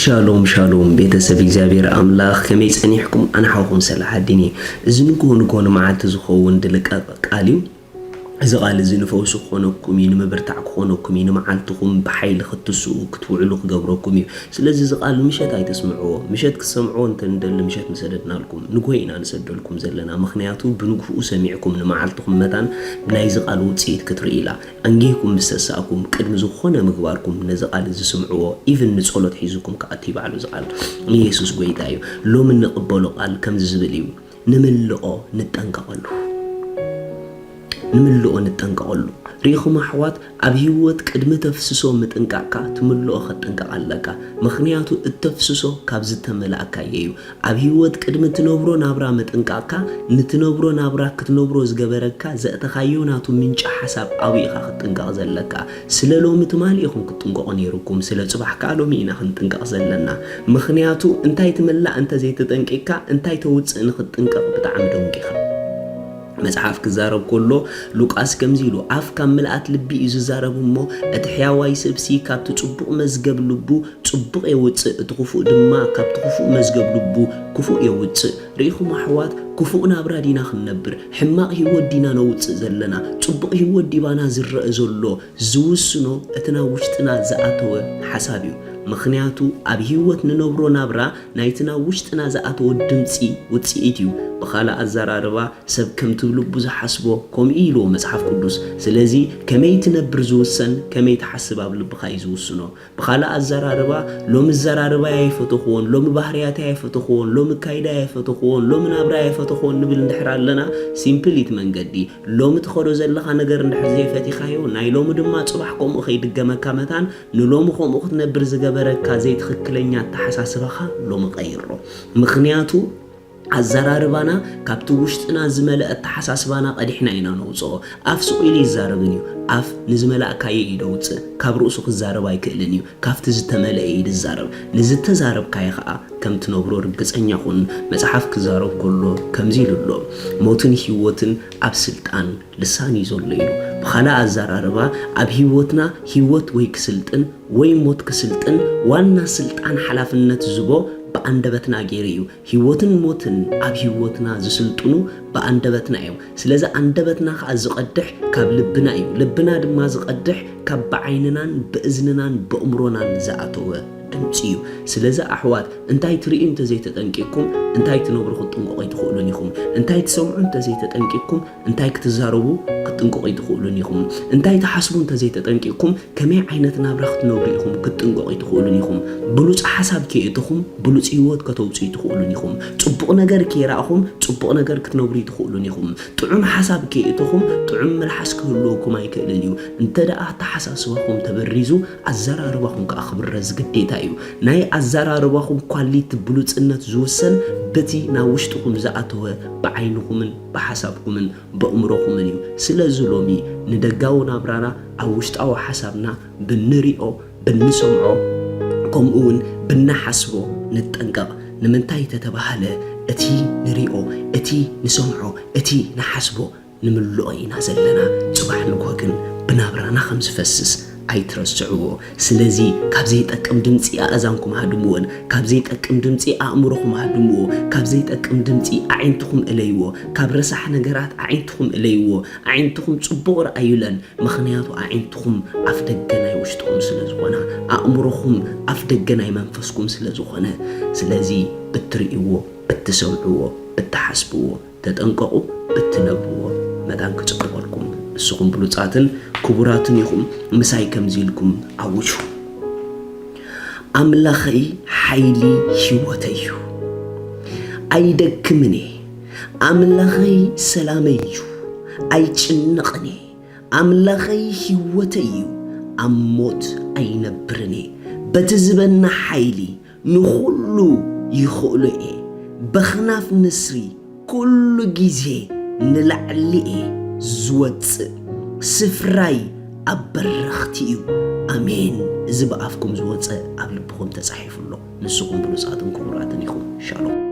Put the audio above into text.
ሻሎም ሻሎም ቤተሰብ እግዚኣብሔር ኣምላኽ፣ ከመይ ጸኒሕኩም? ኣነ ሓውኹም ሰላሓዲን እየ። እዚ ንግሆ ንግሆ ንመዓልቲ ዝኸውን ድልቀቕ ቃል እዩ። እዚ ቃል እዚ ንፈውሲ ክኾነኩም እዩ፣ ንምብርታዕ ክኾነኩም እዩ፣ ንመዓልትኹም ብሓይሊ ክትትስኡ ክትውዕሉ ክገብረኩም እዩ። ስለዚ እዚ ቃል ምሸት ኣይተስምዕዎ። ምሸት ክትሰምዕዎ እንተ ንደሊ ምሸት ምሰደድናልኩም፣ ንግሆ ኢና ንሰደልኩም ዘለና። ምኽንያቱ ብንግህኡ ሰሚዕኩም ንመዓልትኹም መታን ብናይዚ ቃል ውጽኢት ክትርኢ ኢላ። ኣንጊህኩም ምስ ተሳእኩም ቅድሚ ዝኾነ ምግባርኩም ነዚ ቃል እዚ ስምዕዎ። ኢቭን ንጸሎት ሒዙኩም ክኣቱ ይባዕሉ እዚ ቃል። ኢየሱስ ጎይታ እዩ። ሎሚ እንቕበሎ ቃል ከምዚ ዝብል እዩ። ንምልኦ ንጠንቀቐሉ። ንምልኦ ንጠንቀቐሉ። ርኢኹም ኣሕዋት፣ ኣብ ህይወት ቅድሚ ተፍስሶ ምጥንቃቕካ ትምልኦ ክትጥንቀቕ ኣለካ። ምኽንያቱ እተፍስሶ ካብ ዝተመላእካዮ እዩ። ኣብ ህይወት ቅድሚ ትነብሮ ናብራ ምጥንቃቕካ፣ ንትነብሮ ናብራ ክትነብሮ ዝገበረካ ዘእተኻዮ ናቱ ምንጪ ሓሳብ ኣብኡ ኢኻ ክትጥንቀቕ ዘለካ። ስለ ሎሚ ትማሊ ኢኹም ክትጥንቀቑ ነይሩኩም፣ ስለ ጽባሕ ከኣ ሎሚ ኢና ክንጥንቀቕ ዘለና። ምኽንያቱ እንታይ ትምላእ እንተ ዘይተጠንቂቕካ እንታይ ተውጽእ ንኽትጥንቀቕ ብጣዕሚ ደንጊኻ። መጽሓፍ ክዛረብ ከሎ ሉቃስ ከምዚ ኢሉ፣ "ኣፍ ካብ ምልኣት ልቢ እዩ ዝዛረብ እሞ፣ እቲ ሕያዋይ ሰብሲ ካብቲ ጽቡቕ መዝገብ ልቡ ጽቡቕ የውጽእ፣ እቲ ክፉእ ድማ ካብቲ ክፉእ መዝገብ ልቡ ክፉእ የውጽእ።" ርኢኹም ኣሕዋት፣ ክፉእ ናብራ ዲና ክንነብር፣ ሕማቕ ህይወት ዲና ነውጽእ ዘለና፣ ጽቡቕ ህይወት ዲባና ዝረአ ዘሎ ዝውስኖ እቲ ናብ ውሽጥና ዝኣተወ ሓሳብ እዩ። ምኽንያቱ ኣብ ህይወት ንነብሮ ናብራ ናይቲ ናብ ውሽጥና ዝኣተወ ድምጺ ውጽኢት እዩ። ብኻልእ ኣዘራርባ፣ "ሰብ ከምቲ ብልቡ ዝሓስቦ ከምኡ እዩ" ኢልዎ መጽሓፍ ቅዱስ። ስለዚ ከመይ ትነብር ዝውሰን ከመይ ትሓስብ ኣብ ልብኻ እዩ ዝውስኖ። ብኻልእ ኣዘራርባ፣ "ሎሚ ኣዘራርባይ ኣይፈተኽዎን፣ ሎሚ ባህርያተይ ኣይፈተኽዎን፣ ሎሚ ኣካይዳይ ኣይፈተኽዎን፣ ሎሚ ናብራይ ኣይፈተኽዎን" ንብል እንድሕር ኣለና፣ ሲምፕል እቲ መንገዲ። ሎሚ ትኸዶ ዘለኻ ነገር እንድሕር ዘይፈቲኻዮ፣ ናይ ሎሚ ድማ ጽባሕ ከምኡ ከይድገመካ መታን፣ ንሎሚ ከምኡ ክትነብር ዝገበረካ ዘይትኽክለኛ ኣተሓሳስባኻ ሎሚ ቀይሮ። ምኽንያቱ ኣዘራርባና ካብቲ ውሽጥና ዝመልአ ኣተሓሳስባና ቀዲሕና ኢና ነውጽኦ። ኣፍ ስቕ ኢሉ ኣይዛረብን እዩ። ኣፍ ንዝመላእካዮ እዩ ደውጽእ። ካብ ርእሱ ክዛረብ ኣይክእልን እዩ። ካብቲ ዝተመልአ እዩ ዝዛረብ። ንዝተዛረብካዮ ኸኣ ከም ትነብሮ ርግጸኛ ኩን። መጽሓፍ ክዛረብ ከሎ ከምዚ ኢሉ ኣሎ፣ "ሞትን ህይወትን ኣብ ስልጣን ልሳን እዩ ዘሎ" ኢሉ። ብኻልእ ኣዘራርባ፣ ኣብ ህይወትና ህይወት ወይ ክስልጥን ወይ ሞት ክስልጥን ዋና ስልጣን ሓላፍነት ዝቦ ብኣንደበትና ገይሩ እዩ። ህይወትን ሞትን ኣብ ህይወትና ዝስልጥኑ ብኣንደበትና እዮም። ስለዚ ኣንደበትና ኸኣ ዝቐድሕ ካብ ልብና እዩ። ልብና ድማ ዝቐድሕ ካብ ብዓይንናን ብእዝንናን ብእምሮናን ዝኣተወ ድምጺ እዩ። ስለዚ ኣሕዋት፣ እንታይ ትርእዩ እንተ ዘይተጠንቂቕኩም እንታይ ትነብሩ ክትጥንቀቑ ኣይትኽእሉን ኢኹም። እንታይ ትሰምዑ እንተ ዘይተጠንቂቕኩም እንታይ ክትዛረቡ ክትጥንቀቑ ኣይትኽእሉን ኢኹም። እንታይ ትሓስቡ እንተ ዘይተጠንቂቕኩም ከመይ ዓይነት ናብራ ክትነብሩ ኢኹም ክትጥንቀቑ ኣይትኽእሉን ኢኹም። ብሉጽ ሓሳብ ከየእተኹም ብሉጽ ህይወት ከተውጽኡ ኣይትኽእሉን ኢኹም። ጽቡቕ ነገር ከይረኣኹም ጽቡቕ ነገር ክትነብሩ ኣይትኽእሉን ኢኹም። ጥዑም ሓሳብ ከየእተኹም ጥዑም መልሓስ ክህልወኩም ኣይክእልን እዩ። እንተ ደኣ ኣተሓሳስባኹም ተበሪዙ ኣዘራርባኹም ከኣ ክብረዝ ግዴታ እዩ። ናይ ኣዘራርባኹም ኳሊቲ ብሉጽነት ዝውሰን በቲ ናብ ውሽጥኹም ዝኣተወ ብዓይንኹምን ብሓሳብኩምን በእምሮኹምን እዩ። ስለዚ ሎሚ ንደጋዊ ናብራና ኣብ ውሽጣዊ ሓሳብና ብንሪኦ፣ ብንሰምዖ፣ ከምኡ እውን ብንሓስቦ ንጠንቀቕ። ንምንታይ ተተባህለ፣ እቲ ንሪኦ፣ እቲ ንሰምዖ፣ እቲ ንሓስቦ ንምልኦ ኢና ዘለና። ጽባሕ ንግሆ ግን ብናብራና ከም ዝፈስስ ኣይትረስዕዎ። ስለዚ ካብ ዘይጠቅም ድምጺ ኣእዛንኩም ሃድምወን፣ ካብ ዘይጠቅም ድምጺ ኣእምሮኹም ሃድምዎ፣ ካብ ዘይጠቅም ድምጺ ኣዒንትኹም እለይዎ፣ ካብ ረሳሕ ነገራት ኣዒንትኹም እለይዎ። ኣዒንትኹም ጽቡቕ ረኣዩለን፣ ምኽንያቱ ኣዒንትኹም ኣፍ ደገ ናይ ውሽጥኹም ስለ ዝኾና፣ ኣእምሮኹም ኣፍ ደገ ናይ መንፈስኩም ስለ ዝኾነ። ስለዚ ብትርእይዎ፣ ብትሰምዕዎ፣ ብትሓስብዎ ተጠንቀቑ፣ ብትነብርዎ መታን ክጽብቐልኩም። ንስኹም ብሉጻትን ክቡራትን ኢኹም፣ ምሳይ ከምዚ ኢልኩም ኣውጁ። ኣምላኸይ ሓይሊ ህይወተይ እዩ፣ ኣይደክምን እየ። ኣምላኸይ ሰላመይ እዩ፣ ኣይጭነቕን እየ። ኣምላኸይ ህይወተይ እዩ፣ ኣብ ሞት ኣይነብርን እየ። በቲ ዝበና ሓይሊ ንኹሉ ይኽእሎ እየ። በኽናፍ ንስሪ ኩሉ ግዜ ንላዕሊ እየ ዝወጽእ። ስፍራይ ኣብ በረኽቲ እዩ። ኣሜን። እዚ ብኣፍኩም ዝወጸ ኣብ ልብኹም ተጻሒፉ ኣሎ። ንስኹም ብሉጻትን ክቡራትን ኢኹም። ሻሎም።